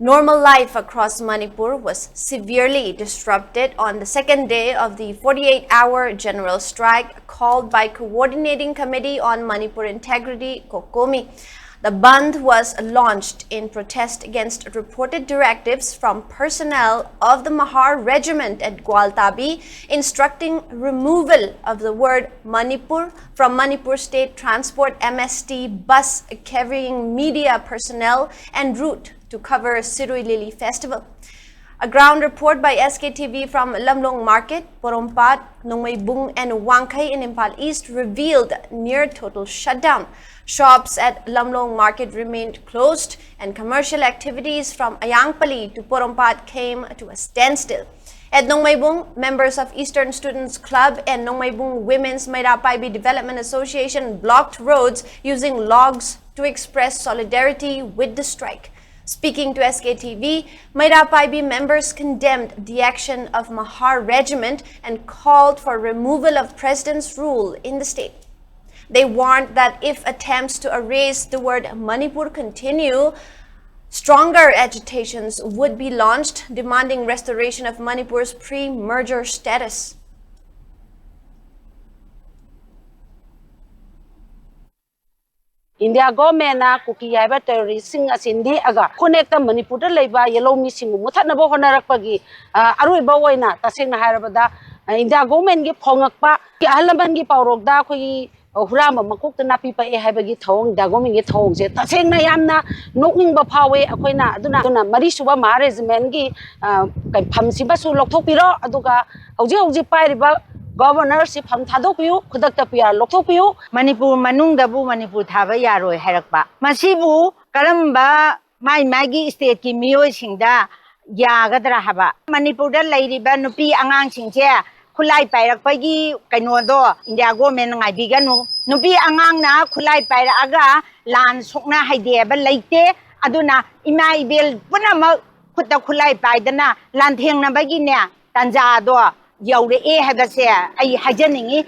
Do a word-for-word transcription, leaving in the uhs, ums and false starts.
Normal life across Manipur was severely disrupted on the second day of the forty-eight hour general strike called by Coordinating Committee on Manipur Integrity, COCOMI. The bandh was launched in protest against reported directives from personnel of the Mahar Regiment at Gwaltabi, instructing removal of the word Manipur from Manipur State Transport, M S T, bus carrying media personnel en route to cover Sirui Lily Festival. A ground report by S K T V from Lamlong Market, Porompat, Nongmeibung, and Wangkhei in Imphal East revealed near total shutdown. Shops at Lamlong Market remained closed, and commercial activities from Ayangpali to Porompat came to a standstill. At Nongmeibung, members of Eastern Students Club and Nongmeibung Women's Meira Paibi Development Association blocked roads using logs to express solidarity with the strike. Speaking to S K T V, Meira Paibi members condemned the action of Mahar Regiment and called for removal of President's rule in the state. They warned that if attempts to erase the word Manipur continue, stronger agitations would be launched demanding restoration of Manipur's pre-merger status. India ꯒꯣꯔꯃꯦꯟꯅ ꯀꯨꯀꯤ ꯍꯥꯏꯕ ꯇꯦꯔꯣꯔꯤꯁꯁꯤꯡ ꯑꯁꯤ ꯅꯦꯛꯑꯒ ꯈꯨꯟꯅꯦꯛꯇ ꯃꯅꯤꯄꯨꯔꯗ ꯂꯩꯕ ꯌꯦꯜꯍꯧꯃꯤꯁꯤꯡꯕꯨ ꯃꯨꯊꯠꯅꯕ ꯍꯣꯠꯅꯔꯛꯄꯒꯤ ꯑ, ꯑꯔꯣꯏꯕ ꯑꯣꯏꯅ ꯇꯁꯦꯡꯅ ꯍꯥꯏꯔꯕꯗ ꯑ, ꯏꯟꯗꯤꯌꯥ ꯒꯣꯔꯃꯦꯟꯒꯤ ꯐꯣꯡꯉꯛꯄ ꯑꯍꯜ ꯂꯃꯟꯒꯤ ꯄꯥꯎꯔꯣꯛꯗ ꯑꯩꯈꯣꯏꯒꯤ ꯑ, ꯍꯨꯔꯥꯟꯕ ꯃꯀꯣꯛꯇ ꯅꯥꯄꯤ ꯄꯛꯑꯦ ꯍꯥꯏꯕꯒꯤ ꯊꯧꯑꯣꯡ, ꯏꯟꯗꯤꯌꯥ ꯒꯣꯔꯃꯦꯟꯒꯤ ꯊꯧꯑꯣꯡꯁꯦ ꯇꯁꯦꯡꯅ ꯌꯥꯝꯅ ꯅꯣꯛꯅꯤꯡꯕ ꯐꯥꯎꯋꯦ꯫ ꯑꯩꯈꯣꯏꯅ ꯑꯗꯨꯅ ꯑꯗꯨꯅ ꯃꯔꯤꯁꯨꯕ ꯃꯍꯥ ꯔꯦꯖꯤꯃꯦꯟꯒꯤ ꯑ, ꯀꯩ- ꯐꯝꯁꯤꯃꯁꯨ ꯂꯧꯊꯣꯛꯄꯤꯔꯣ, ꯑꯗꯨꯒ ꯍꯧꯖꯤꯛ ꯍꯧꯖꯤꯛ ꯄꯥꯏꯔꯤꯕ ꯒꯣꯚꯔꯅꯔꯁꯤ ꯐꯝ ꯊꯥꯗꯣꯛꯄꯤꯌꯨ, ꯈꯨꯗꯛꯇ ꯄꯤ ꯑꯥꯔ ꯂꯧꯊꯣꯛꯄꯤꯌꯨ꯫ ꯃꯅꯤꯄꯨꯔ ꯃꯅꯨꯡꯗꯕꯨ ꯃꯅꯤꯄꯨꯔ ꯊꯥꯕ ꯌꯥꯔꯣꯏ ꯍꯥꯏꯔꯛꯄ꯫ ꯃꯁꯤꯕꯨ ꯀꯔꯝꯕ ꯃꯥꯏ ꯃꯥꯏꯒꯤ ꯁ꯭ꯇꯦꯠꯀꯤ ꯃꯤꯑꯣꯏꯁꯤꯡꯗ ꯌꯥꯒꯗ꯭ꯔꯥ ꯍꯥꯏꯕ꯫ ꯃꯅꯤꯄꯨꯔꯗ ꯂꯩꯔꯤꯕ ꯅꯨꯄꯤ ꯑꯉꯥꯡꯁꯤꯡꯁꯦ ꯈꯨꯠꯂꯥꯏ ꯄꯥꯏꯔꯛꯄꯒꯤ ꯀꯩꯅꯣꯗꯣ ꯏꯟꯗꯤꯌꯥ ꯒꯣꯔꯃꯦꯟꯅ ꯉꯥꯏꯕꯤꯒꯅꯨ꯫ ꯅꯨꯄꯤ ꯑꯉꯥꯡꯅ ꯈꯨꯠꯂꯥꯏ ꯄꯥꯏꯔꯛꯑꯒ ꯂꯥꯟ ꯁꯣꯛꯅ ꯍꯩꯗꯦ ꯍꯥꯏꯕ ꯂꯩꯇꯦ꯫ ꯑꯗꯨꯅ ꯏꯃꯥ ꯏꯕꯦꯜ ꯄꯨꯝꯅꯃꯛ ꯈꯨꯠꯇ ꯈꯨꯠꯂꯥꯏ ꯄꯥꯏꯗꯅ ꯂꯥꯟꯊꯦꯡꯅꯕꯒꯤꯅꯦ ꯇꯥꯟꯖꯥꯗꯣ ꯌꯧꯔꯛꯑꯦ ꯍꯥꯏꯕꯁꯦ ꯑꯩ ꯍꯥꯏꯖꯅꯤꯡꯉꯤ꯫